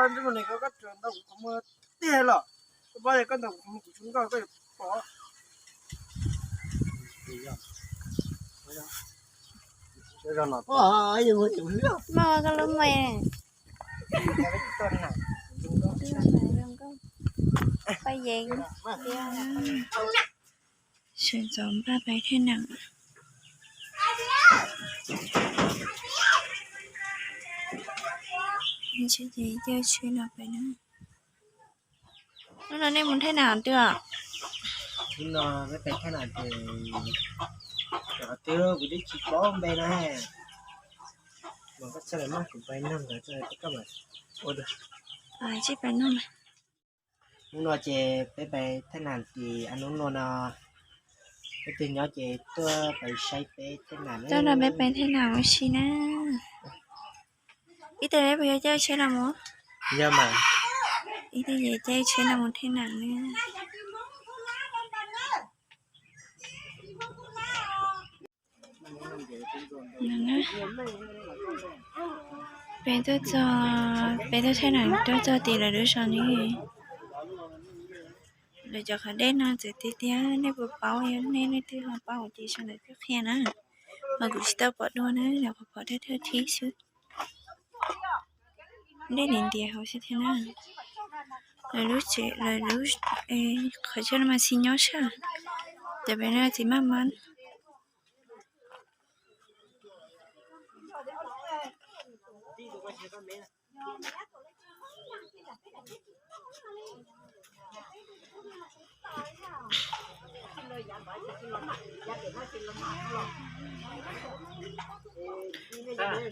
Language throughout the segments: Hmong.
Ntsej muag ne, koj ntaus kuv qhov muag tiag los? Koj paub tias koj ntaus kuv qhov muag kuv tsis nkauj koj yuav pom. Muaj koj lub me. Pab yees. Sawv ntxov npaj pais thaj nam. Ces caij tsheb no pais na. Hnub no nej mus thaj nam twg? Hnub no peb pais thaj nam ces, twb kuv twb tsis paub npe na. Mas koj txhaj li mas kuv pais nug ntawd koj mam ua dua. Tsis pais nug. Hnub no ces peb pais thaj nam ces hnub no no, peb twg nyob ces tuaj pais saib peb thaj nam. Tuaj no peb pais thaj nam ua si na. Ib teg peb puas yog caij tsheb no mus? Yog mas. Ib teg ces caij tsheb no mus thaj nam na. Peb tuaj txog, peb tuaj thaj nam tuaj txog tim lawv lub zos ne. Lawv cov qhov dej no txawm tiag tiag nej puas paub, yog nej leej twg ho paub ces sau ntawv tuaj qhia na. Mas kuv tsis tau pom dua na, lawv qhov pom thawj thawj thib xwb. Dej ntiav ntiav hauv xwb thiab na. Lawv lub tsev, lawv lub qhov chaw no mas tsis nyob sab, ces peb no tsis maj mab.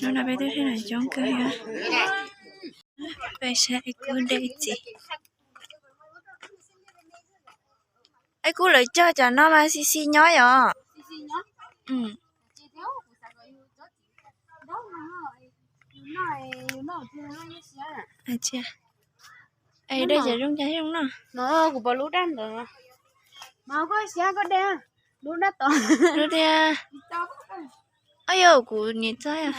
Hnub no peb twb thaj nam coob kawg, peb saib Aib Kub dej txiv. Aib Kub lawv cog cov no mas xis xis nyob yom. Dej ces zoo cas zoo no. Kuv pom lub daj ntawd. Mas koj siab koj dej, lub daj tod. Lub dej. Ay yog kuv niam txog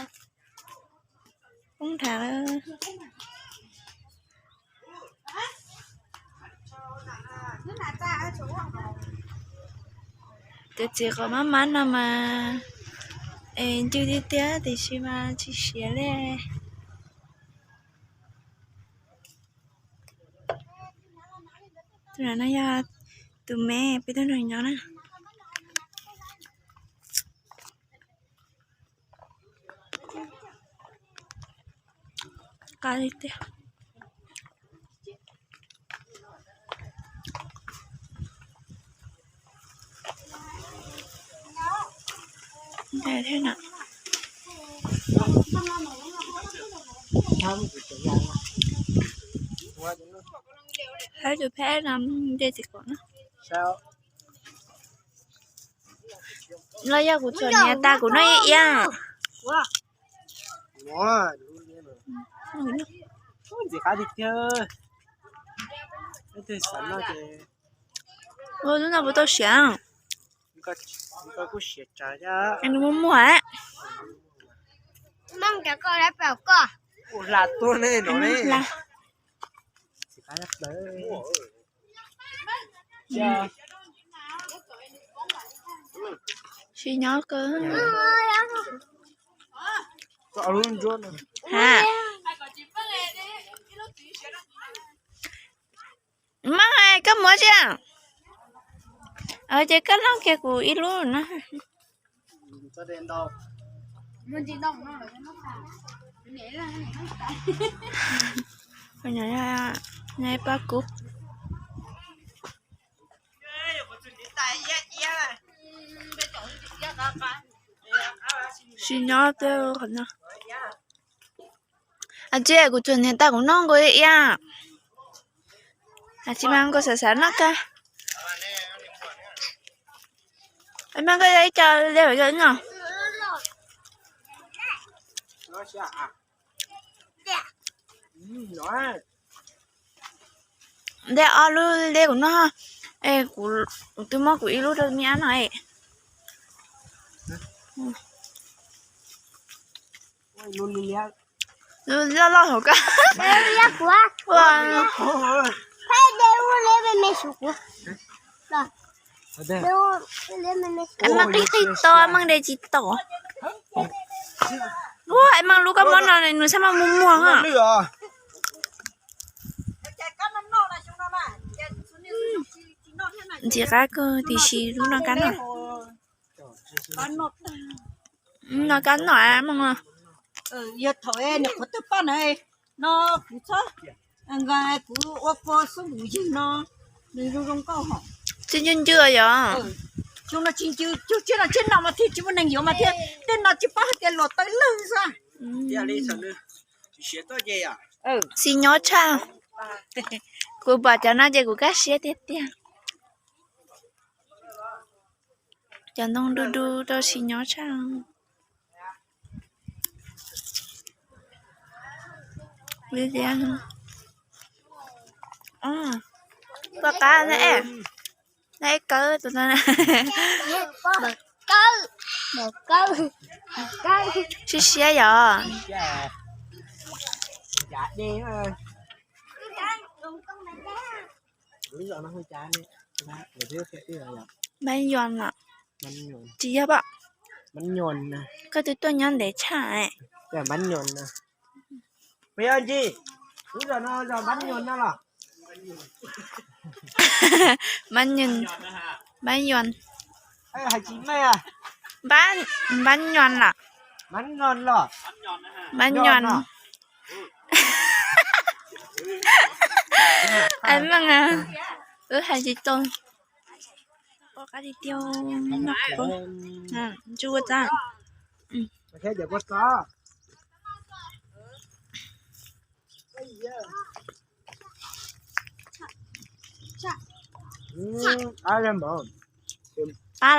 poob nrad lawm. Cov txiv qhov mab mab no mas ncw tiag tiag tiam sis mas tsis siav li. Tus no yog tus me peb tuaj nrog nyob na. Qab li tiag. Hab tus phab no nte txiv qaub na. Los yog kuv tsuam niam tas kuv noj ib iab. Ua lub no puas tau siav? Nws muag muag. Tsis nyob kawg. Ha, mas koj muab tsi? Ces koj noj kiag kuv ib lub na. Pab kub. Tsis nyob tej qhov no. Tsis, kuv tsuas niam tas kuv noj nkaus ib iab. Tsis mas nkaus xav xav noj kawg. Mas koj yog ib co dej no. Dej ob lub dej kuv noj, kuv twb muab kuv ib lub rau me ab no. Loj loj hauv koj. Meej qij qij to, Meej de tsis tau. Ua, Meej lub kab mob no nws txhaj muag muag muag. Ntxim qab kawg tiam sis lub no kab noj. No kab noj Meej. Yog thaum nws qhuav twb paj na, no kuv txhob, kuv ua pua xub npum yig no, nws zoo zoo nkauj hos. Tsis ncw ncw yom. Xyoo no tsis ncw, cug tsiab no tsiab no mas thiaj tsis muaj neeg yuav mas thiaj, tej no tsis paub hais tias luam tawv lawg xwb. Xis nyob tshaj. Kuv pom cov no ces kuv kaj siab tiag tiag. Cov ntoo du du rau xis nyob tshaj. Poj qab na, na ib kawb tus no. Siab siab yom. Npab yuam lawm. Tsis yog pom. Koj twb tuaj nyob ntev tshaj. Npab yuam, npab yuam. Npab, npab yuam lawm. Npab yuam. Meej, wb hais tsis tau. Poj qab tiag tiag, ntshe ua txaj. Qab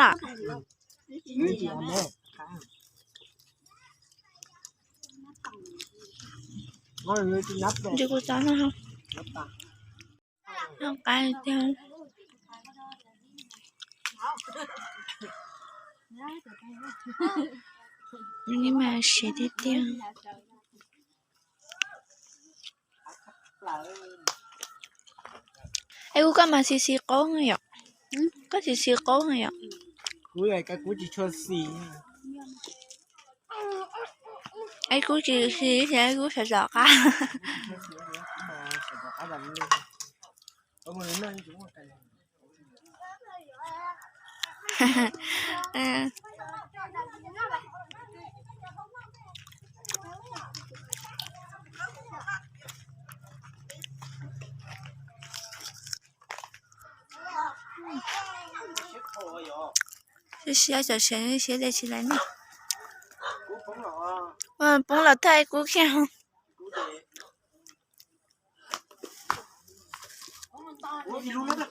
lawm. Ntshe kuv txob no. Noj qab tiag. Nws mas siav tiag tiag. Es kuv, koj mas xis xis qaub yom. Koj xis xis qaub yom. Kuv tsis tshua xis. Es kuv tsis xis, es kuv sawv tom qab. Siab siab, siab siab, siab de tsis laiv ne. Poob los thawj kuv kiag. Ua mis rau Meej.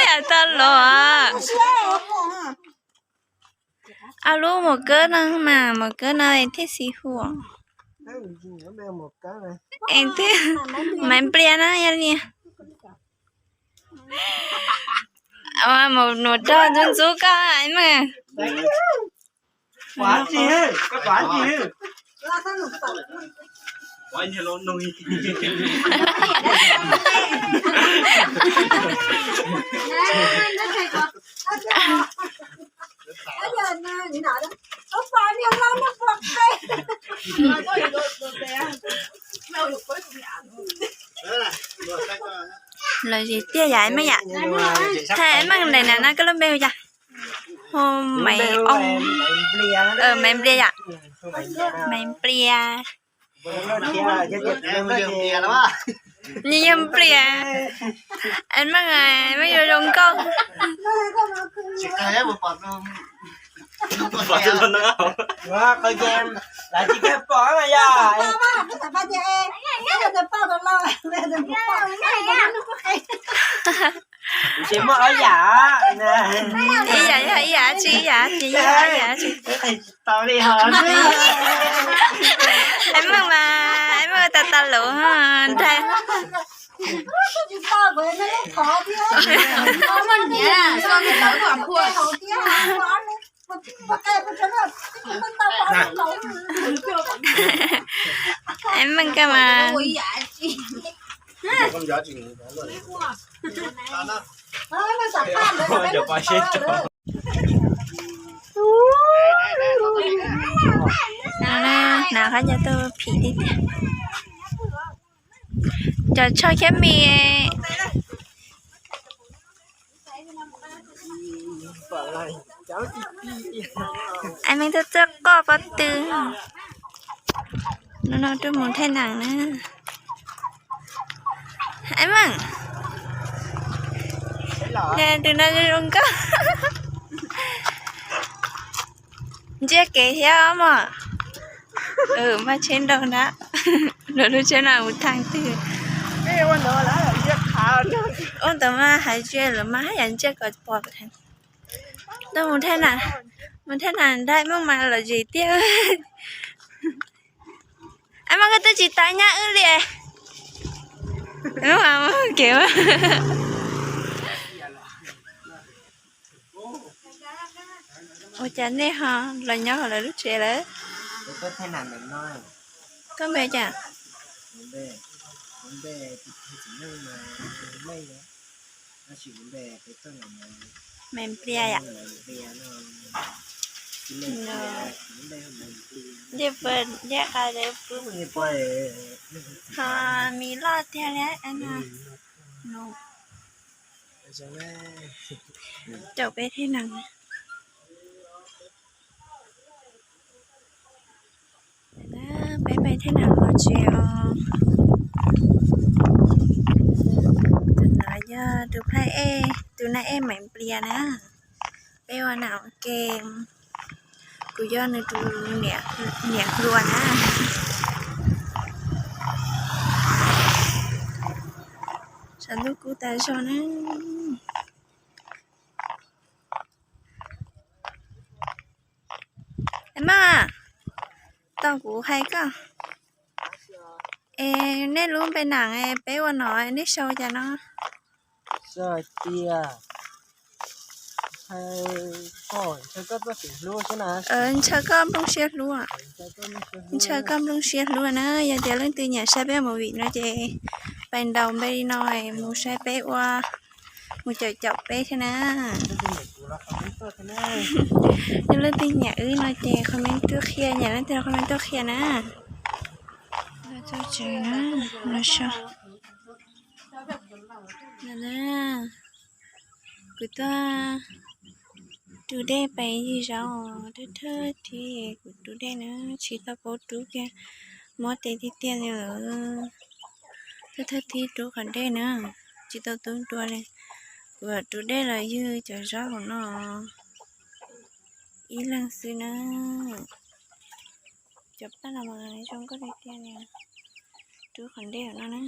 Yam tau los. Au, lub mos kawb no mas, mos kawb no thiaj xis huam. Es twb Maiv Nplias na, yog li. Mus rau ntxub ntxub koj mas. Lom zem tiag yam Meej yam. Thaij Meej daim na no koj lub npe hu cas? Hu Maiv Nplias yam. Maiv Nplias. Nyias yog plias. Es meej, meej yuav zoo nkauj. Ib yam yog ib yam tsi, ib yam tsi, ib yam tsi. Es meej mas, es meej tas tas lus nrag. Es meej kawg mas. Hnav qab cov tau phim tiag tiag. Cov tsho khiab mis. Es meej tuaj txawj qoj pob tw. No no tuaj mus thaij neem na. Es meej, tus no zoo zoo nkauj. Ntsiab kev thiab mog. Maj tsheb nrau na. Luag lub tsheb no mus thaaj twg? Ua ntawd mas hais tsis lawv mas haj yam ntsiab kom pom. Tuaj mus thaij na, mus thaij na nrag meej mas lom zem tiag. Es meej koj twb tsis tau nyab wb li. Kev ua cas nej ho los nyob hauv lawv lub tsev lawm? Koj npe cas? Maiv Nplias yom. Ncej pw, ncej qab, ho mis loj tiag li. Caum peb thiab nees. Peb pais thiab nees los tsev os. Tus no yog tus phaj ej, tus nab ej Maiv Nplias na. Peb ua nam ua ke, kuv yog nws tus niam hluas na. Tshav ntuj kub tas zog na. Es maj, tau kuv hais koj, es nej lub npe nam es peb ua no nej sau cas no? Ntshaw koj nplooj siab hlub, ntshaw koj nplooj siab hlub na. Yog tias leej twg nyiam saib peb movie no ces pais ntaus npe li no mus saib peb ua, mus caum caum peb thiab na. Yog leej twg nyiam wb no ces comment tuaj qhia, nyiam leej twg comment tuaj qhia na. Kuv tuaj rub dej pem yig zauv, thawj thawj thib kuv rub dej na, tsis tau paub rub kiag, mob tes tiag tiag li lawm. Thawj thawj thib rub qhov dej na, tsis tau tub dua li. Kuv rub dej los ywg cov zaub hauv no ib leeg xwb na. Cov paj no mas zoo nkauj tiag tiag li. Rub qhov dej hauv no na.